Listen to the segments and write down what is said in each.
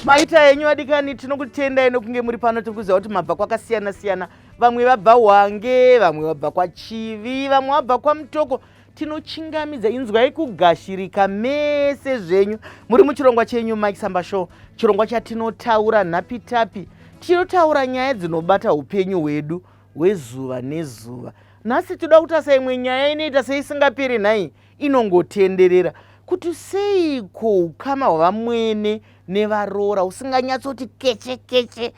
Maita henyu vadikani, tinokutendai nokunge muri pano. Tiri kuziva kuti mabva kwakasiyana siyana, vamwe vabva Hwange, vamwe vabva kwaChivi, vamwe vabva kwaMutoko. Tinochingamidza, inzwai kugashirika mese zvenyu muri muchirongwa chenyu Mike Samba Show, chirongwa chatinotaura nhapitapi, tinotaura nyaya dzinobata upenyu hwedu hwezuva nezuva. Nhasi toda kutarisa imwe nyaya inoita seisingaperi nhai, inongotenderera kuti seiko ukama hwavamwene nevaroora usinganyatsoti keche keche.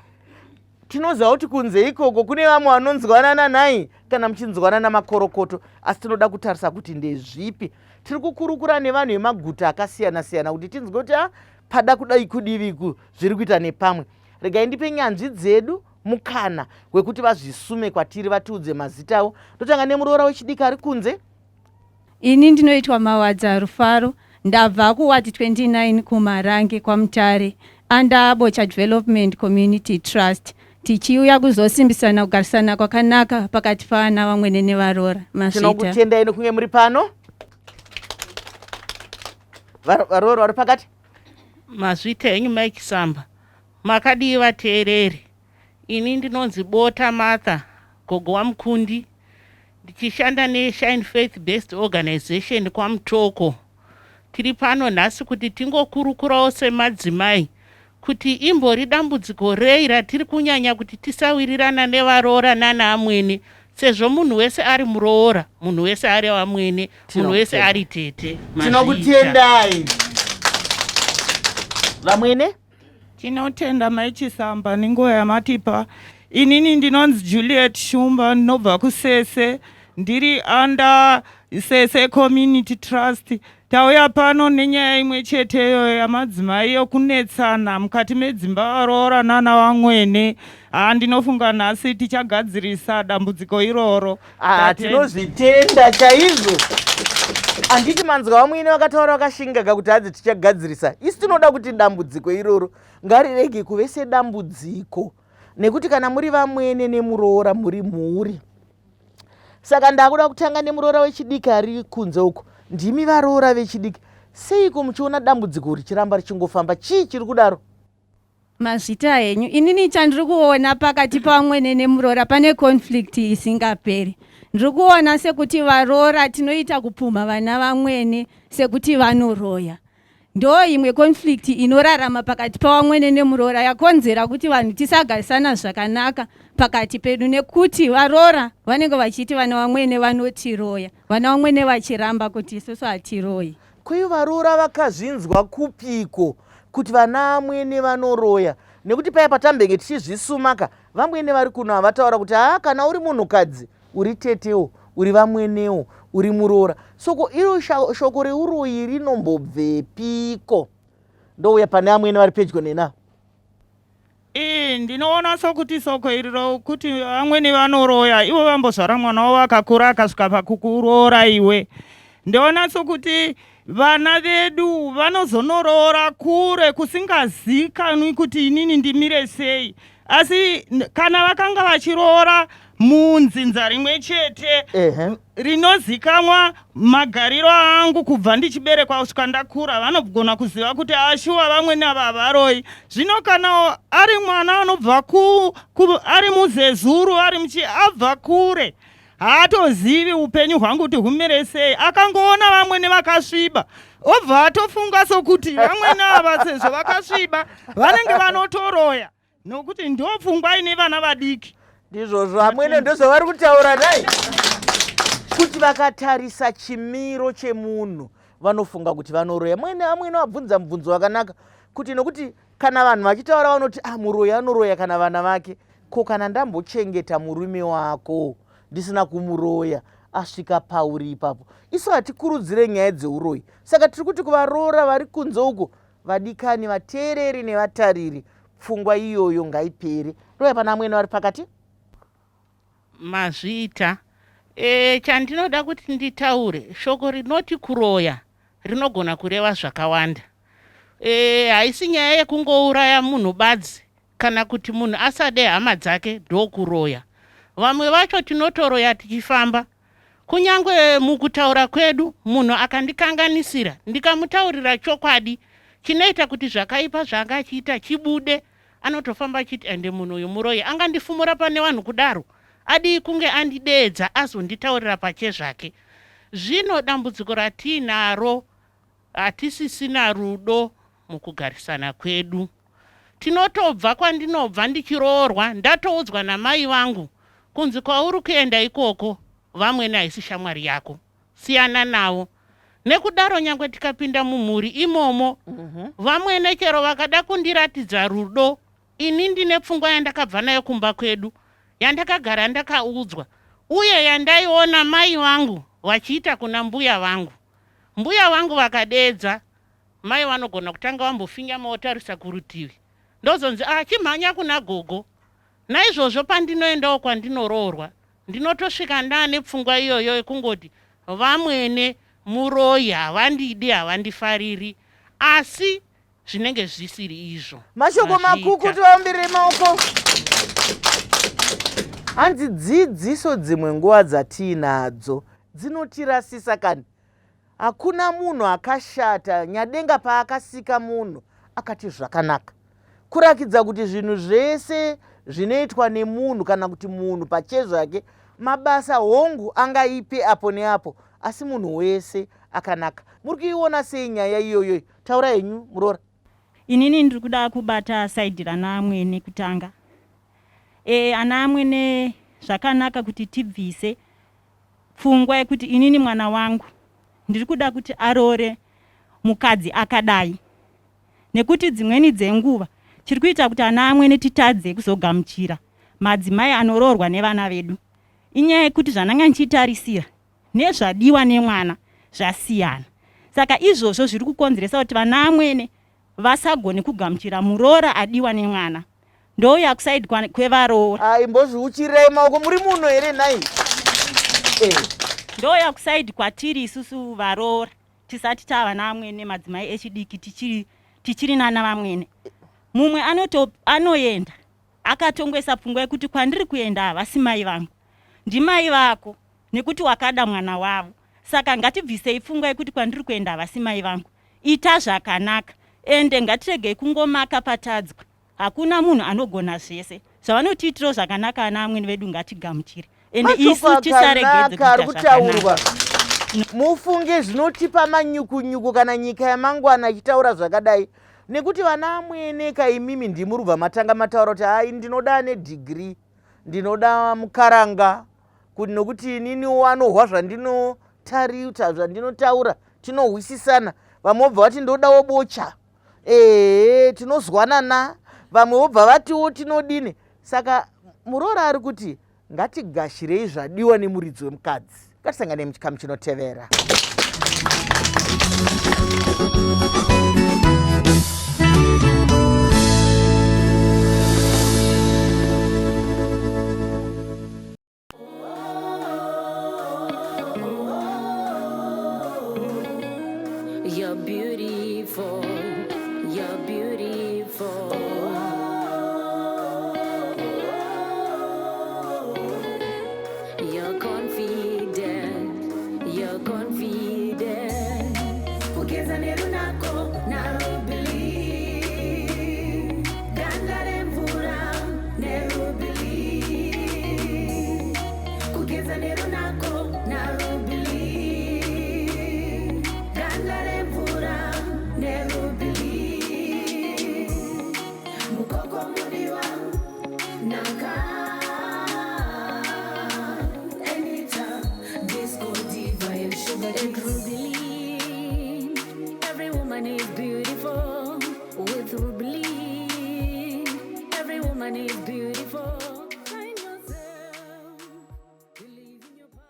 Tinoziva kuti kunze ikoko kune vamwe vanonzwanana nhai, kana muchinzwanana makorokoto, asi tinoda kutarisa kuti ndezvipi. Tiri kukurukura nevanhu vemaguta akasiyana siyana kuti tinzwe kuti a pada kudai kudiviku zviri kuita nepamwe. Regai ndipe nyanzvi dzedu mukana wekuti vazvisume kwatiri, vatiudze mazita avo. Ndotanga nemuroora wechidiki ari kunze. Ini ndinoitwa Mawadza Rufaro, ndabva kuward 29 kuMarange kwaMutare, under Bocha Development Community Trust, tichiuya kuzosimbisana kugarisana kwakanaka pakati pavana vamwene nevaroora. Mazvita. Tinokutendai nokunge muri pano. Varoora vari pakati. Mazvita henyu Mike Samba. Makadii vateereri? Ini ndinonzi Bota Martha, gogo waMukundi, ndichishanda neShine Faith Based Organization kwaMutoko. Tiri pano nhasi kuti tingokurukurawo semadzimai kuti imbori dambudziko rei ratiri kunyanya kuti tisawirirana nevaroora nana amwene, sezvo munhu wese ari muroora, munhu wese ari amwene, munhu wese ari tete. Tinokutendai vamwene. Tinotenda Mai Chisamba nenguva yamatipa. Inini ndinonzi Juliet Shumba, ndinobva kuSese, ndiri under Sese Community Trust. Tauya pano nenyaya imwe cheteyo yamadzimai yokunetsana mukati medzimba varoora nana vamwene. Haa, ndinofunga nhasi tichagadzirisa dambudziko iroro. Ah, tinozvitenda chaizvo. Handiti manzwa vamwene vakataura vakashingaga kuti hanzi tichagadzirisa. Isu tinoda kuti dambudziko iroro ngarirege kuve sedambudziko, nekuti kana muri vamwene nemuroora muri mhuri. Saka ndakuda kutanga nemuroora wechidiki ari kunze uko. Ndimi varoora vechidiki, seiko muchiona dambudziko richiramba richingofamba? Chii chiri kudaro? Mazvita henyu. Inini chandiri kuona pakati pamwene nemuroora pane conflict isingaperi. Ndiri kuona sekuti varoora tinoita kupumha vana vamwene sekuti vanoroya. Ndo imwe conflict inorarama pakati pavamwene nemuroora yakonzera kuti vanhu tisagarisana zvakanaka pakati pedu, nekuti varoora vanenge vachiti vana vamwene vanotiroya, vana vamwene vachiramba kuti isusu hatiroyi. Ko varoora vakazvinzwa kupiko kuti vana amwene vanoroya? Nekuti paya patambenge tichizvisumaka, vamwene vari kuno havataura kuti haa, kana uri munhukadzi uri tetewo, uri vamwenewo, uri muroora. Soko iro shoko reuroyi rinombobvepiko? Ndouya pane amwene vari pedyo nena. Ii, ndinoona sokuti soko iri rokuti vamwene vanoroya, ivo vambozvara mwana wavo akakura akasvika pakukuroora iwe. Ndoona sokuti vana vedu vanozonoroora kure kusingazikanwi kuti inini ndimire sei, asi kana vakanga vachiroora munzinza rimwe chete rinozikanwa magariro angu kubva ndichiberekwa kusvika ndakura, vanogona kuziva kuti ashuwa vamweni ava havaroi. Zvino kana ari mwana anobva ku, ku, ari muzezuru, ari muchi abva kure, haatozivi upenyu hwangu kuti humire sei. Akangoona vamwene vakasviba, obva atofunga sokuti vamwene ava sezvo vakasviba vanenge vanotoroya, nokuti ndopfungwa ine vana vadiki. Ndizvozvo amwene, ndozvavari kutaura dai kuti vakatarisa chimiro chemunhu vanofunga kuti vanoroya. Mwene amwene vabvunza mubvunzo wakanaka kuti nokuti kana vanhu vachitaura vanoti ah, muroyi anoroya kana vana vake. Ko kana ndambochengeta murume wako ndisina kumuroya asvika pauri ipapo? Isu hatikurudzire nyaya dzeuroyi, saka tiri kuti kuvaroora vari kunze uko, vadikani vateereri nevatariri, pfungwa iyoyo ngaipere. Ndoya pana amwene vari pakati. Mazviita. Chandinoda kuti nditaure, shoko rinoti kuroya rinogona kureva zvakawanda. Haisi nyaya yekungouraya munhu badzi kana kuti munhu asade hama dzake ndokuroya. Vamwe vacho tinotoroya tichifamba. Kunyange mukutaura kwedu, munhu akandikanganisira ndikamutaurira chokwadi, Chinoita kuti zvakaipa zvaanga achiita chibude, anotofamba achiti ende munhu uyu muroyi angandifumura pane vanhu kudaro, adii kunge andideedza azonditaurira pachezvake. Zvino dambudziko ratiinaro hatisisina rudo mukugarisana kwedu. Tinotobva kwandinobva ndichiroorwa ndatoudzwa namai vangu kunzi kwauri kuenda ikoko vamwene haisi shamwari yako siyana navo. Nekudaro nyangwe tikapinda mumhuri imomo vamwene chero vakada kundiratidza rudo ini ndine pfungwa yandakabva nayo kumba kwedu yandakagara ndakaudzwa uye yandaiona mai vangu vachiita kuna mbuya vangu. Mbuya vangu vakadeedza mai vanogona kutanga vambofinyama votarisa kurutivi ndozonzi ah chimhanya kuna gogo. Naizvozvo pandinoendawo kwandinoroorwa ndinotosvika ndaane pfungwa iyoyo yekungoti vamwene muroyi havandidi havandifariri asi zvinenge zvisiri izvo. Mashoko makuku tivaombirire maoko. Hanzi dzidziso dzimwe nguva dzatiinadzo dzinotirasisa kani. Hakuna munhu akashata, Nyadenga paakasika munhu akati zvakanaka. Kurakidza kuti zvinhu zvese zvinoitwa nemunhu kana kuti munhu pachezvake mabasa hongu angaipe apo neapo asi munhu wese akanaka. Muri kuiona sei nyaya iyoyo? Taura henyu muroora. Inini ndiri kuda kubata saidhi rana amwene kutanga. E, ana amwene zvakanaka kuti tibvise pfungwa yekuti inini mwana wangu ndiri kuda kuti aroore mukadzi akadai nekuti dzimweni dzenguva chiri kuita kuti ana amwene titadze kuzogamuchira madzimai anoroorwa nevana vedu inyaya yekuti zvandanga ndichitarisira nezvadiwa nemwana zvasiyana saka izvozvo zviri kukonzeresa kuti vana amwene vasagone kugamuchira muroora adiwa nemwana ndouya kusaidi kwevaroora. Ah, imbozviuchirirai maoko muri muno here nhai? Eh. Ndouya kusaidi kwatiri isusu varoora tisati tava naamwene madzimai echidiki tichiri tichiri nana vamwene. Mumwe anoto anoenda akatongoisa pfungwa yekuti kwandiri kuenda havasi mai vangu. Ndimai vako nekuti wakada mwana wavo. Saka ngatibvisei pfungwa yekuti kwandiri kuenda havasi mai vangu. Ita zvakanaka ende ngatiregei kungomaka patadzwa. Hakuna munhu anogona zvese. Zvavanotiitirawo zvakanaka ana amwene vedu ngatigamuchire. Ende isu tisaregedze kuita zvakanaka. Mufunge zvinotipa manyukunyuku kana nyika yamangwana ichitaura zvakadai nekuti vana amwene ka imimi ndimuri kubva matanga mataura kuti hai ndinoda ane dhigiri ndinoda mukaranga kuti nokuti ininiwo anohwa zvandinotarita zvandinotaura tinohwisisana vamwe vobva vati ndodawo bocha ehe tinozwanana vamwe vobva vatiwo tinodini saka muroora ari kuti ngatigashirei zvadiwa nemuridzi wemukadzi ngatisangane muchikamu chinotevera. You're beautiful, you're beautiful. You're confident, you're confident. Kugeza nerunako narubili. Ganda remvura nerubili. Kugeza nerunako narubili. Ganda remvura nerubili. Mukoko mudiwa naka. Anita, disco diva and sugar and Rubeline. Every woman is beautiful with Rubeline. Every woman is beautiful. Find yourself. Believe in your power.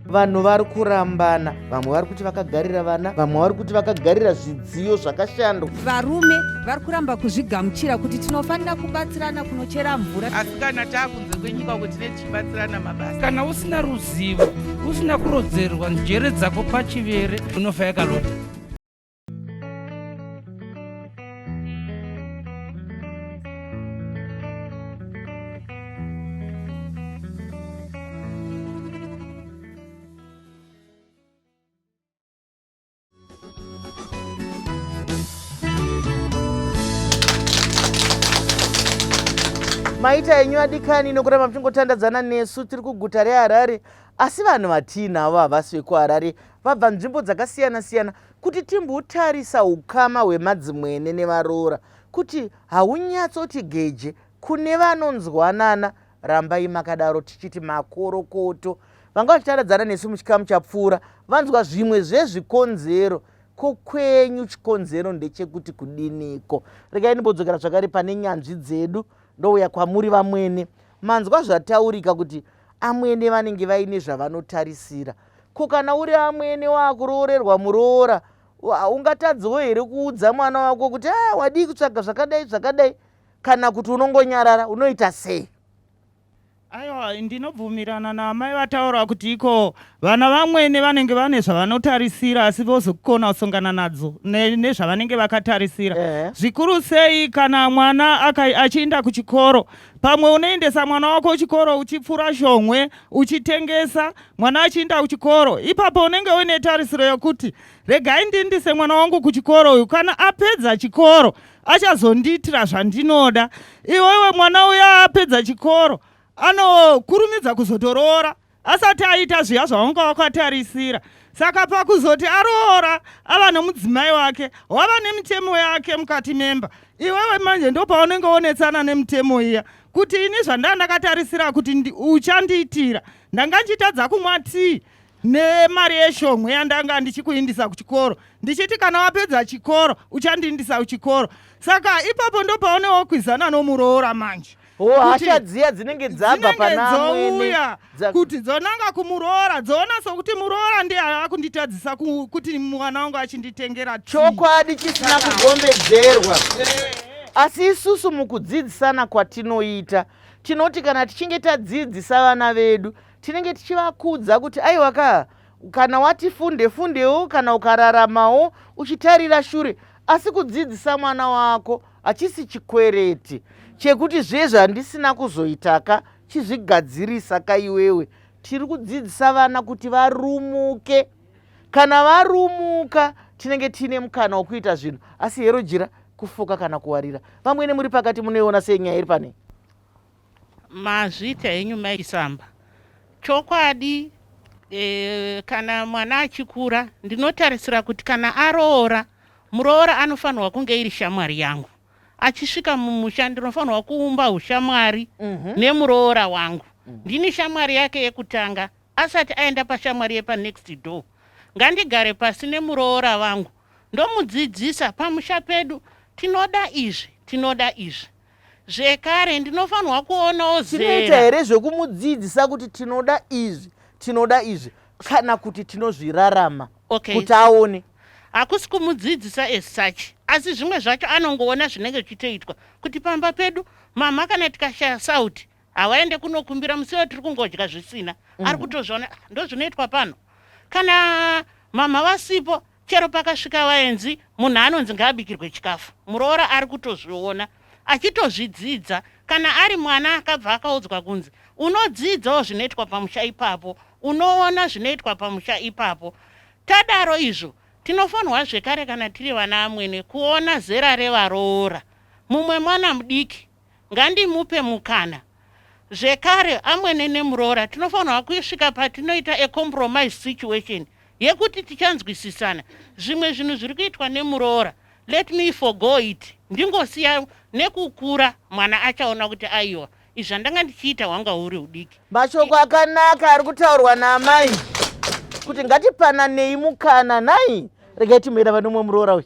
Vanhu vari kurambana, vamwe vari kuti vakagarira vana, vamwe vari kuti vakagarira zvidziyo zvakashandwa. Varume vari kuramba kuzvigamuchira kuti tinofanira kubatsirana kunochera mvura. Asi kana taakunze kwenyika uko tinenge tichibatsirana mabasa. Kana usina ruzivo, usina kurodzerwa njere dzako pachivere, unofa yakalota. Maita henyu adikani nokuramba muchingotandadzana nesu. Tiri kuguta reHarare, asi vanhu vatiinavo havasi vekuHarare, vabva nzvimbo dzakasiyana siyana kuti timbotarisa ukama hwemadzimwene nevaroora kuti haunyatsoti geje kune vanonzwanana. Rambai makadaro, tichiti makorokoto. Vanga vachitandadzana nesu muchikamu chapfuura vanzwa zvimwe zvezvikonzero. Ko kwenyu chikonzero ndechekuti kudiniko? Regai ndimbodzokera zvakare pane nyanzvi dzedu, ndouya kwamuri vamwene. Manzwa zvataurika kuti amwene vanenge vaine zvavanotarisira. Ko kana uri amwene waakuroorerwa muroora, ungatadzewo here kuudza mwana wako kuti ah, wadii kutsvaga zvakadai zvakadai, kana kuti unongonyarara? Unoita sei? Aiwa, ndinobvumirana naamai vataura kuti iko vana vamwene vanenge vane zvavanotarisira, asi vozokona kusongana nadzo nezvavanenge vakatarisira. Zvikuru sei kana mwana achiinda kuchikoro. Pamwe unoendesa mwana wako kuchikoro uchipfura shomwe uchitengesa, mwana achiinda kuchikoro, ipapo unenge uine tarisiro yekuti regai ndiindise mwana wangu kuchikoro, uyu kana apedza chikoro achazondiitira zvandinoda. Iwewe mwana uya apedza chikoro anokurumidza kuzotoroora asati aita zviya zvawanga wakatarisira. Saka pakuzoti aroora ava nomudzimai wake, wava nemitemo yake mukati memba. Iwewe manje ndopaunenge wonetsana nemitemo iya kuti ini zvandanga ndakatarisira kuti uchandiitira, ndanga ndichitadza kumwa tii nemari yeshomwe yandanga ndichikuindisa kuchikoro, ndichiti kana wapedza chikoro uchandiindisa kuchikoro. Saka ipapo ndopaune wokwizana nomuroora manje. O, hasha dziya dzinenge dzabva pana amwene dzouya kuti dzonanga kumuroora, dzoona sokuti muroora ndiye akunditadzisa kuti mwana wangu achinditengera tii. Chokwadi chisina kugombedzerwa. Asi isusu mukudzidzisana kwatinoita, tinoti kana tichinge tadzidzisa vana vedu, tinenge tichivakudza kuti aiwa ka, kana wati funde fundewo, kana ukararamawo uchitarira shure. Asi kudzidzisa mwana wako hachisi chikwereti chekuti zvezvo handisina kuzoitaka, chizvigadzirisa kaiwewe. Tiri kudzidzisa vana kuti varumuke. Kana varumuka, tinenge tiine mukana wekuita zvinhu. Asi hero jira kufuka kana kuwarira. Vamwene muri pakati, munoiona sei nyaya iri pane? Mazvita henyu Mai Samba. Chokwadi kana mwana achikura ndinotarisira kuti kana aroora, muroora anofanirwa kunge iri shamwari yangu. Achisvika mumusha ndinofanirwa kuumba ushamwari nemuroora wangu. Ndini shamwari yake yekutanga asati aenda pashamwari yepanext door. Ngandigare pasi nemuroora vangu ndomudzidzisa pamusha pedu tinoda izvi, tinoda izvi. Zvekare ndinofanirwa kuonawo Tinoita zera. here zvekumudzidzisa kuti tinoda izvi, tinoda izvi, kana kuti tinozvirarama kuti aone? Hakusi kumudzidzisa as such, asi zvimwe zvacho anongoona zvinenge zvichitoitwa kuti pamba pedu mama kana tikashaya sauti havaende kunokumbira, musiwo tiri kungodya zvisina. Ari kutozviona, "Ah, ndozvinoitwa pano. Kana mama vasipo, chero pakasvika vaenzi, munhu anonzi ngaabikirwe chikafu. Muroora ari kutozviona achitozvidzidza. Kana ari mwana akabva akaudzwa kunzi unodzidzawo zvinoitwa pamusha ipapo, unoona zvinoitwa pamusha ipapo. Tadaro izvo, tinofanirwa zvekare kana tiri vana amwene kuona zera revaroora. Mumwe mwana mudiki, ngandimupe mukana. Zvekare amwene nemuroora tinofanirwa kusvika patinoita a compromise situation yekuti tichanzwisisana. Zvimwe zvinhu zviri kuitwa nemuroora, let me forgo it, ndingosiya. Nekukura mwana achaona kuti aiwa, izvi zvandanga ndichiita hwanga huri hudiki. Mashoko akanaka ari kutaurwa naamai kuti ngatipananei mukana. Nhai, regai timuera vane umwe muroora uyu.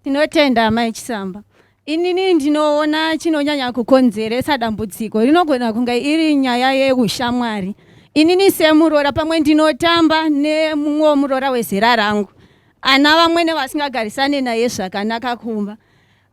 Tinotenda Amai Chisamba. Inini ndinoona chinonyanya kukonzeresa dambudziko rinogona kunge iri nyaya yeushamwari. Inini semuroora pamwe ndinotamba nemumwe muroora wezera rangu, ana vamwene vasingagarisane naye zvakanaka kumba.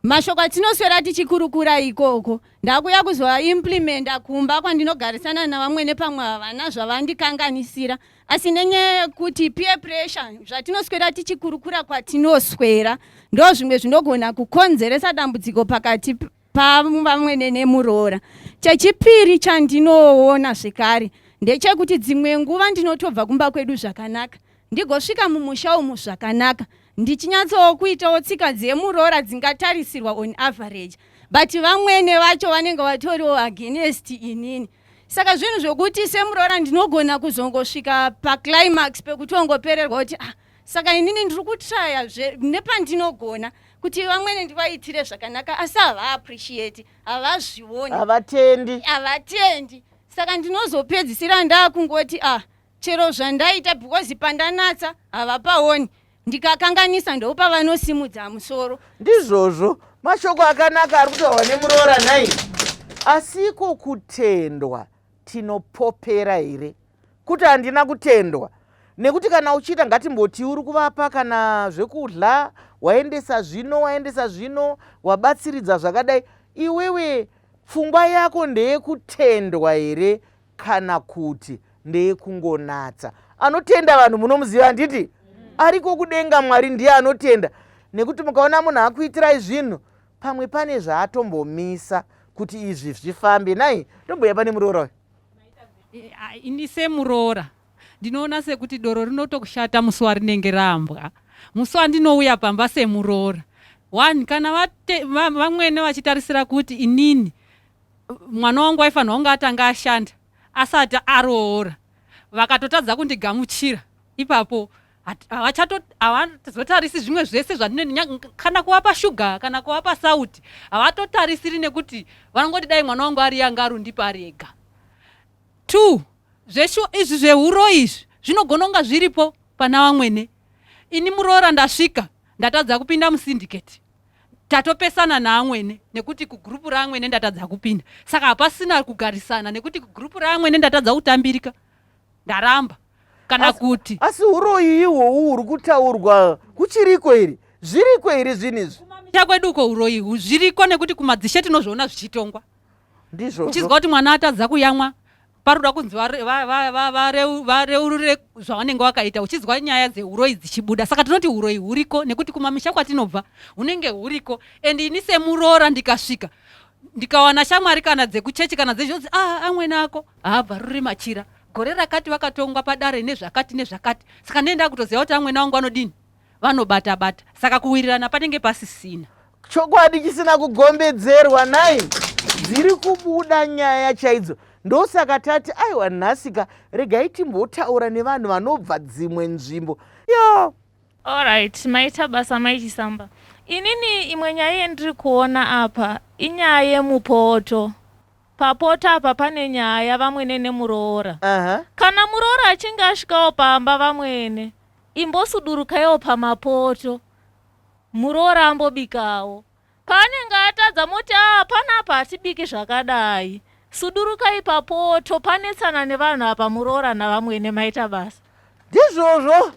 Mashoko atinoswera tichikurukura ikoko ndakuya kuzoaimplimenta kumba kwandinogarisana navamwene, pamwe havana zvavandikanganisira, asi nenyaya yekuti peer pressure, zvatinoswera tichikurukura kwatinoswera, ndo zvimwe zvinogona kukonzeresa dambudziko pakati pavamwene nemuroora. Chechipiri chandinoona zvekare ndechekuti dzimwe nguva ndinotobva kumba kwedu zvakanaka, ndigosvika mumusha umu zvakanaka, ndichinyatsowo kuitawo tsika dzemuroora dzingatarisirwa on average. But vamwene vacho vanenge vatoriwo against inini. Saka zvinhu zvokuti semuroora ndinogona kuzongosvika paclimax pekutongopererwa kuti ah, saka inini ndiri kutraya nepandinogona kuti vamwene ndivaitire zvakanaka, asi havaappreciate, havazvioni, havatendi, havatendi. Saka ndinozopedzisira ndaakungoti ah, chero zvandaita, because pandanatsa havapaoni, ndikakanganisa ndopavanosimudza musoro. Ndizvozvo, mashoko akanaka ari kutaurwa nemuroora nhai. Asiko kutendwa tinopopera here kuti handina kutendwa? Nekuti kana uchiita, ngatimboti uri kuvapa kana zvekudla, waendesa zvino, waendesa zvino, wabatsiridza zvakadai, iwewe pfungwa yako ndeyekutendwa here kana kuti ndeyekungonatsa? Anotenda vanhu munomuziva, handiti? Ariko kudenga, Mwari ndiye anotenda. Nekuti mukaona munhu akuitirai zvinhu, pamwe pane zvaatombomisa kuti izvi zvifambe. Nai, tomboya pane muroora uyu. Ini semuroora ndinoona sekuti doro rinotokushata musi warinenge rambwa. Musi wandinouya pamba semuroora one, kana vamwene vachitarisira kuti inini mwana wangu aifanirwa kunge atanga ashanda asati aroora, vakatotadza kundigamuchira ipapo, havazotarisi zvimwe zvese zvandine, kana kuvapa shuga kana kuvapa sauti havatotarisiri, nekuti vanongoti dai mwana wangu ari yanga arundipa ari ega. Two, zveshu izvi zveuroi izvi zvinogona kunga zviripo pana vamwene. Ini muroora ndasvika, ndatadza kupinda musyndicate, tatopesana naamwene nekuti kugurupu raamwene ndatadza kupinda, saka hapasina kugarisana nekuti kugurupu raamwene ndatadza kutambirika, ndaramba kana asi, kuti asi uroyi ihwohwu huri kutaurwa kuchiriko here? Zviriko here zvinhu izvi? Kumamisha kwedu uko uroyi zviriko, nekuti kumadzishe tinozviona zvichitongwa. Ndizvozvo, uchizwa kuti mwana atadza kuyamwa, paroda kunzi vareurure zvavanenge vakaita, uchizwa nyaya dzeuroyi dzichibuda. Saka tinoti uroyi huriko nekuti kumamisha kwatinobva hunenge huriko. And ini semuroora ndikasvika ndikawana shamwari kana dzekuchechi kana dzezvonzi, ah, amwene ako haabvaruri machira, gore rakati vakatongwa padare nezvakati nezvakati, saka ndee kutoziva kuti amwene vangu vanodini, vanobata bata. Saka kuwirirana panenge pasisina. Chokwadi chisina kugombedzerwa nai, dziri kubuda nyaya chaidzo. Ndosaka tati aiwa, nhasika regai timbotaura nevanhu vanobva dzimwe nzvimbo yo. Alright, maita basa maichisamba. Inini imwe nyaya yendiri kuona apa inyaya yemupoto. Papoto apa pane nyaya vamwene nemuroora. Kana muroora achinge asvikawo pamba, vamwene imbosudurukaiwo pamapoto, muroora ambobikawo. Paanenge atadza moti, a, panapa hatibiki zvakadai, sudurukai papoto. Panetsana nevanhu apa, muroora navamwene. Maita basa. Ndizvozvo,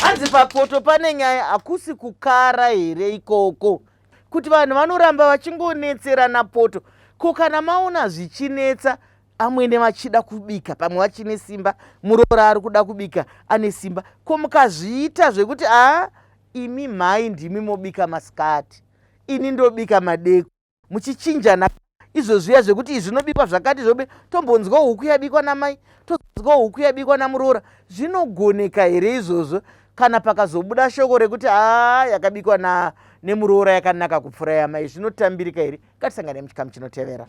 hanzi papoto pane nyaya. Hakusi kukara here ikoko kuti vanhu vanoramba vachingonetserana poto? Ko kana maona zvichinetsa, amwene vachida kubika, pamwe vachine simba, muroora ari kuda kubika ane simba, ko mukazviita zvekuti aa, imi mhai ndimi mobika masikati, ini ndobika madeko, muchichinjana izvo zviya zvekuti izvi zvinobikwa zvakati zvobe, tombonzwa huku yabikwa namai, tozonzwa huku yabikwa namuroora, zvinogoneka here izvozvo? Kana pakazobuda shoko rekuti aa, yakabikwa na nemuroora yakanaka kupfuura yamai, zvinotambirika here? Ngatisangane muchikamu chinotevera.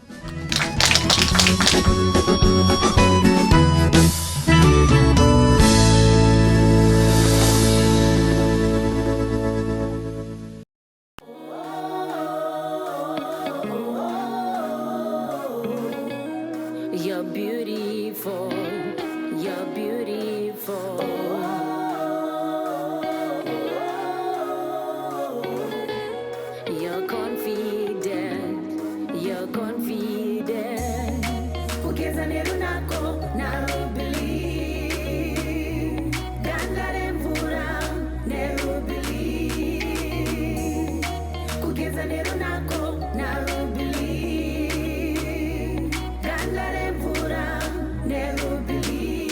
You're beautiful. You're beautiful. You're confident. You're confident. Kugeza nerunako naRubili. Ganda remvura neRubili. Kugeza nerunako naRubili. Ganda remvura neRubili.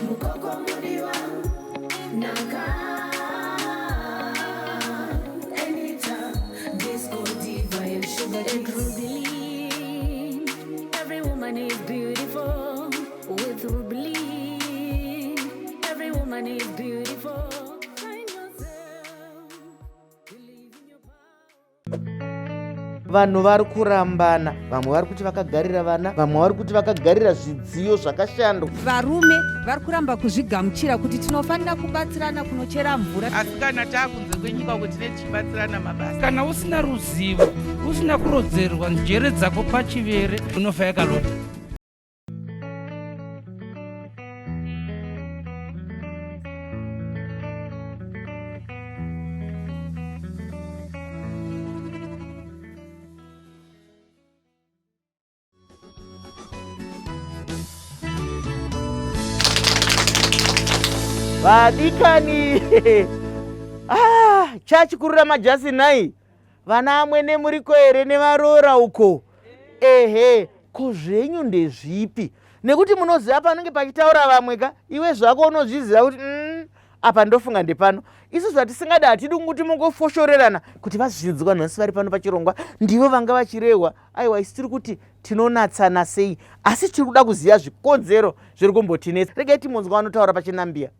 Mukoko mudiwa naka. Anita, Disco Diva and Sugar and Rubilin. Every woman is beautiful with Rubilin. Every woman is beautiful. Find yourself. Believe in your power. Vanhu vari kurambana, vamwe vari kuti vakagarira vana, vamwe vari kuti vakagarira zvidziyo zvakashandwa. Varume vari kuramba kuzvigamuchira kuti tinofanira kubatsirana kunochera mvura. Asi kana taakunze kwenyika uko tinenge tichibatsirana mabasa. Kana usina ruzivo, usina kurodzerwa njere dzako pachivere, unofa yakalota. Vadikani, ah, chachikurira majasi nhai. Vana amwene muriko here nevaroora uko? Ehe, ko zvenyu ndezvipi? Nekuti munoziva panenge pachitaura vamwe ka, iwe zvako unozviziva kuti apa ndofunga ndepano. Isu zvatisingada hatidi kuti mungofoshorerana kuti vazvinzwa nhasi vari pano pachirongwa ndivo vanga vachirehwa. Aiwa, isu tiri kuti tinonatsana sei, asi tiri kuda kuziva zvikonzero zviri kumbotinetsa. Regai timonzwa vanotaura pachinambiya.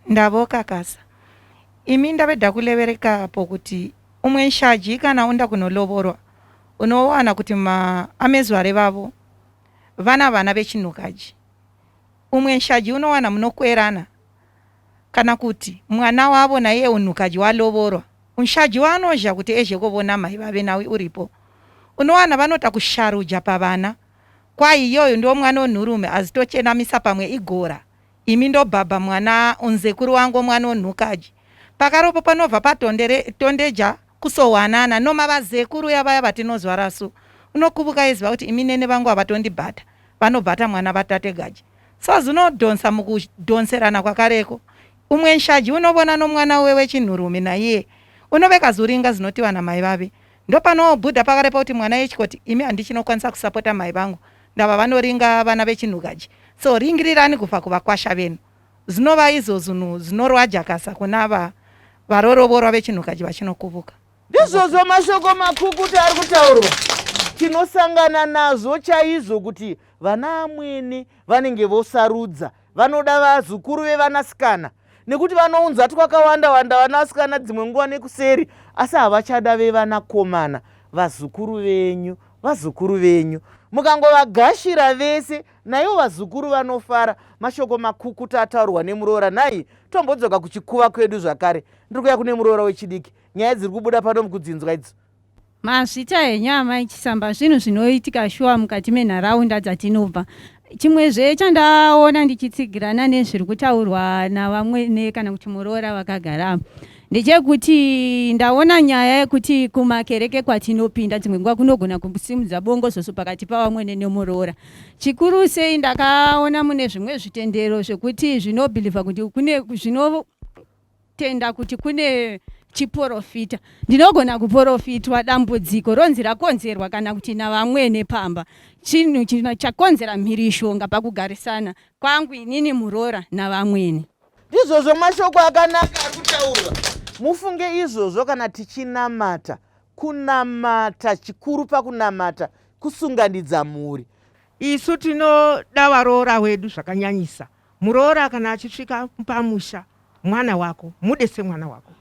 Ndavoka kasa. Imi ndaveda kulevereka apo kuti umwe nshaji kana unda kunolovorwa unowana kuti ma amezware vavo vana vana vechinhukaji. Umwe nshaji unowana munokwerana kana kuti mwana wavo naiye unhukaji walovorwa unshaji waanozha kuti ezhe kovona mai vave nawi uripo unowana vanota kusharuja pavana kwai iyoyo ndo mwana onhurume azitochenamisa pamwe igora Imi ndobhabha mwana unzekuru wangu mwana onhukaji. Pakaropo panobva patondere tondeja kusowanana noma vazekuru ya vaya vatinozwara su. Unokuvuka eziva kuti imi nene vangu avatondibhata vanobhata mwana vatategaji. So zinodhonsa mukudhonserana kwakareko. Umwe nshaji unovona nomwana uwe wechinhurume naiye unoveka zuringa zinotiwa namai vave. Ndopanoobhudha pakarepo kuti mwana echikoti imi handichinokwanisa kusapota mai vangu ndava vanoringa vana vechinhukaji so ringirirani kubva kuvakwasha venu zinova izo zunhu zinorwajakasa kuna va varorovorwa vechinhukaji vachinokuvuka. Ndizvozvo mashoko makukutu ari kutaurwa. Tinosangana nazvo chaizvo kuti vana amwene vanenge vosarudza vanoda vazukuru vevanasikana nekuti vanounza twakawanda wanda vanasikana dzimwe nguva nekuseri asi havachada vevanakomana. Vazukuru venyu, vazukuru venyu mukangovagashira vese naivo vazukuru vanofara. Mashoko makukuta ataurwa nemuroora. Nhai, tombodzoka kuchikuva kwedu zvakare. Ndiri kuuya kune muroora wechidiki. Nyaya dziri kubuda pano mukudzinzwa idzo. Mazvita henyu amai Chisamba, zvinhu zvinoitika shuwa mukati menharaunda dzatinobva. Chimwezve chandaona ndichitsigirana nezviri kutaurwa navamwene kana kuti muroora vakagara apa ndechekuti ndaona nyaya yekuti kumakereke kwatinopinda dzimwe nguva kunogona kusimudza bongozozo pakati pavamwene nemuroora. Chikuru sei ndakaona mune zvimwe zvitendero zvekuti zvinobhilivha kuti kune zvino tenda kuti kune chiporofita ndinogona kuporofitwa dambudziko ronzi rakonzerwa kana kuti navamwene pamba chinhu chakonzera mhirishonga pakugarisana kwangu inini muroora navamwene. Ndizvozvo mashoko akanaka ari kutaurwa. Mufunge izvozvo kana tichinamata. Kunamata chikuru pakunamata kusunganidza mhuri. Isu tinoda varoora wedu zvakanyanyisa. Muroora kana achisvika pamusha mwana wako mude semwana wako.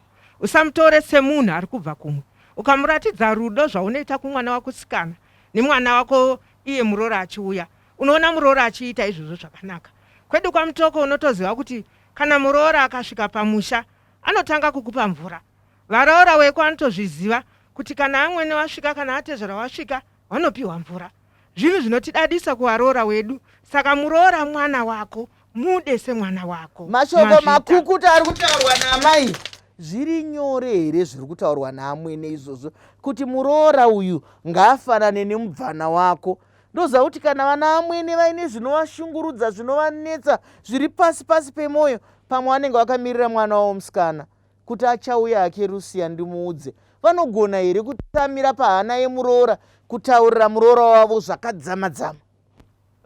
Usamutore semunhu ari kubva kumwe. Ukamuratidza rudo zvaunoita kumwana wako sikana nemwana wako iye muroora achiuya unoona muroora achiita izvozvo zvakanaka. Kwedu kwaMutoko unotoziva kuti kana muroora akasvika pamusha anotanga kukupa mvura. Varoora weko anotozviziva kuti kana amwene wasvika kana atezvara wasvika vanopiwa mvura. Zvinhu zvinotidadisa kuvaroora wedu saka muroora mwana wako mude semwana wako. Mashoko makukuta ari kutaurwa naamai. Zviri nyore here zviri kutaurwa naamwene izvozvo kuti muroora uyu ngaafanane nemubvana wako? Ndoziva kuti kana vana amwene vaine zvinovashungurudza zvinovanetsa zviri pasi pasi pemwoyo pamwe vanenge vakamirira mwana wavo musikana kuti achauya hake Rusia ndimuudze. Vanogona here kutsamira pahana yemuroora kutaurira muroora wavo zvakadzama dzama?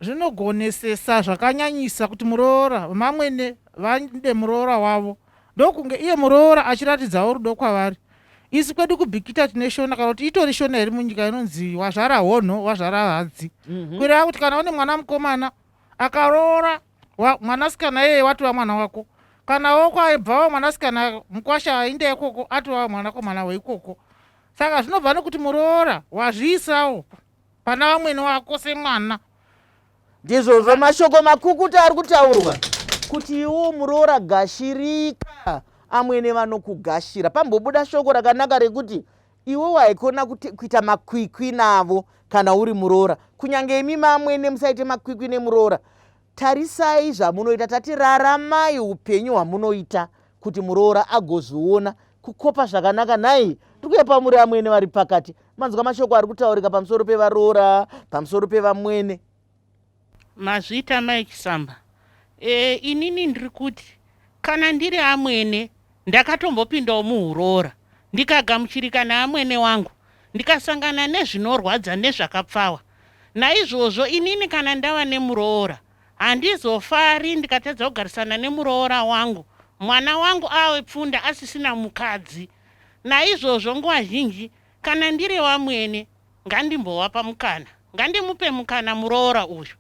Zvinogonesesa zvakanyanyisa kuti muroora vamamwene vade muroora wavo ndokunge iye muroora achiratidzawo rudo kwavari. Isu kwedu kuBikita tine shona kana kuti itori shona iri munyika inonzi wazvara honho wazvara hadzi. Kureva kuti kana une mwana mukomana akaroora mwanasikana iyeye watova mwana wako. Kana wokwaibvawo mwanasikana mukwasha ainde ikoko atova mwanakomana weikoko. Saka zvinobva nekuti muroora wazviisawo pana vamwene wako semwana. Ndizvozvo mashoko makukuta ari kutaurwa kuti iwo muroora gashirika, amwene vanokugashira. Pambobuda shoko rakanaka rekuti iwe waikona kuita makwikwi navo kana uri muroora. Kunyange imi mamwene musaite makwikwi nemuroora. Tarisai zvamunoita, tati raramai upenyu hwamunoita kuti muroora agozviona kukopa zvakanaka. Nhai, tiri kuuya pamuri amwene vari pakati. Manzwa mashoko ari kutaurika pamusoro pevaroora, pamusoro pevamwene. Mazvita mai Chisamba. E, inini ndiri kuti kana ndiri amwene ndakatombopindawo muhuroora ndikagamuchirika naamwene wangu ndikasangana nezvinorwadza nezvakapfawa. Naizvozvo inini kana ndava nemuroora handizofari ndikatadza kugarisana nemuroora wangu mwana wangu ave pfunda asisina mukadzi. Naizvozvo nguva zhinji kana ndiri vamwene Ngandimbovapa mukana. Ngandimupe mukana muroora uyu.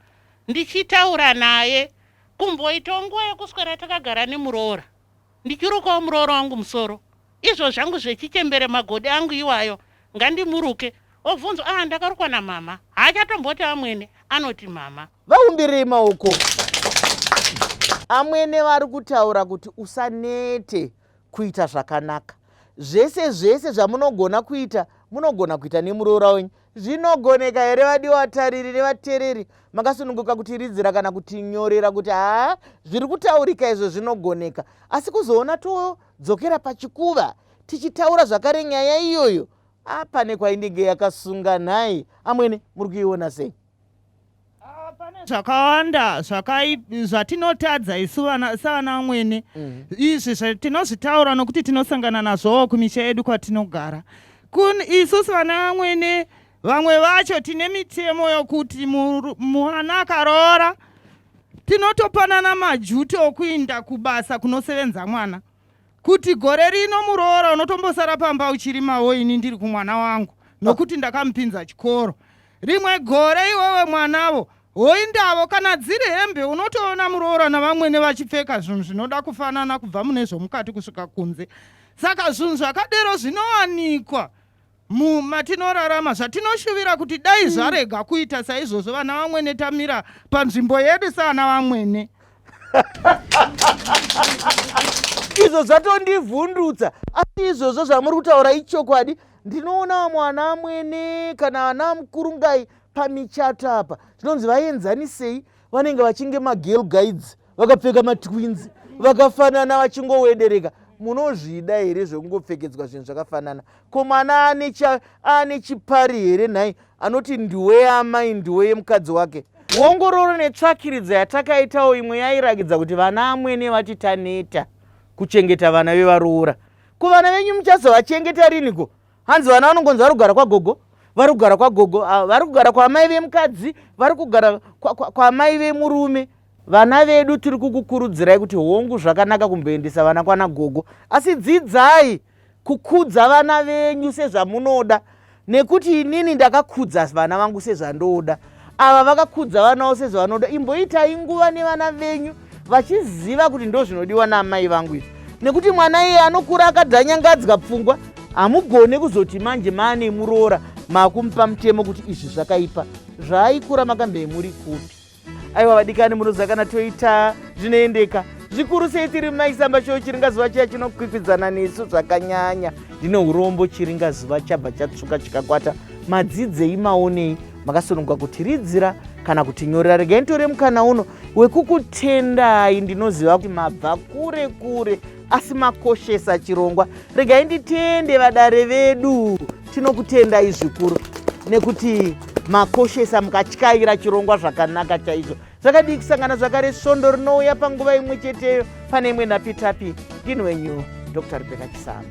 Ndichitaura naye. Kumboitawo nguva yekuswera takagara nemuroora. Ndichirukawo muroora wangu musoro. Izvo zvangu zvechichembere magodi angu iwayo ngandimuruke. Obvunzwa, ah ndakarukwa namama. Haachatomboti amwene, anoti mama. Vaumbirei maoko. Amwene vari kutaura kuti usanete kuita zvakanaka. Zvese zvese zvamunogona kuita munogona kuita nemuroora wenyu. Zvinogoneka here vadiwa vatariri nevatereri? Makasununguka kutiridzira kana kutinyorera kuti haa zviri kutaurika izvo zvinogoneka. Asi kuzoona todzokera pachikuva tichitaura zvakare nyaya iyoyo, a pane kwainenge yakasunga nhai. Amwene muri kuiona sei? Pane zvakawanda zvatinotadza isu vana savana vamwene. Izvi tinozvitaura nokuti tinosangana nazvowo kumisha yedu kwatinogara. Isu sevana vamwene vamwe vacho tine mitemo yokuti mwana akaroora tinotopanana majuti okuinda kubasa kunosevenza mwana. Kuti gore rino muroora unotombosara pamba uchirimawo ini ndiri kumwana wangu nokuti ndakamupinza chikoro. Rimwe gore iwewe mwanavo hoindavo kana dziri hembe unotoona muroora navamwene vachipfeka zvinhu zvinoda kufanana kubva mune zvomukati kusvika kunze. Saka zvinhu zvakadero zvinowanikwa matinorarama zvatinoshuvira kuti dai zvarega kuita saizvozvo vana vamwene tamira panzvimbo yedu saana vamwene. Izvo zvatondivhundutsa, asi izvozvo zvamuri kutaura ichokwadi. Ndinoona vamwe vana amwene kana vana mukurungai pamichato apa zvinonzi vaenzanisei, vanenge vachinge magirl guides vakapfeka matwins vakafanana vachingowedereka. Munozvida here zvekungopfekedzwa zvinhu zvakafanana? Ko mwana ane chipari here nhai anoti ndiwe amai ndiwe yemukadzi wake? Ongororo netsvakiridzo yatakaitawo imwe yairakidza kuti vana amwene vati taneta kuchengeta vana vevaroora. Ko vana venyu muchazovachengeta riniko? Hanzi vana vanongonzi vari kugara kwagogo, vari kugara kwagogo, vari kugara kwaamai vemukadzi, vari kugara kwaamai vemurume. Vana vedu tiri kukukurudzirai kuti hongu zvakanaka kumboendesa vana kwana gogo, asi dzidzai kukudza vana venyu sezvamunoda, nekuti inini ndakakudza vana vangu sezvandoda, ava vakakudza vana vavo sezvavanoda. Imboitai nguva nevana venyu vachiziva kuti ndozvinodiwa naamai vangu izvi, nekuti mwana iye anokura akadhanyangadzwa pfungwa. Hamugone kuzoti manje maane muroora makumupa mutemo kuti izvi zvakaipa. Zvaaikura makambe muri kupi? Aiwa vadikani, munoziva kana toita zvinoendeka zvikuru sei tiri muMaisamba Show. Chiringazuva chiya chinokwikwidzana nesu zvakanyanya. Ndine urombo, chiringazuva chabva chatsvuka chikakwata. Madzidzei, maonei? Makasununguka kutiridzira kana kutinyorera. Regai nditore mukana uno wekukutendai. Ndinoziva kuti mabva kure kure, asi makoshesa chirongwa. Regai nditende vadare vedu, tinokutendai zvikuru nekuti makoshesa mukatyaira chirongwa zvakanaka chaizvo. Zvakadii kusangana zvakare svondo rinouya panguva imwe cheteyo pane imwe nhapitapi. Ndini wenyu Dr. Rebecca Chisamba.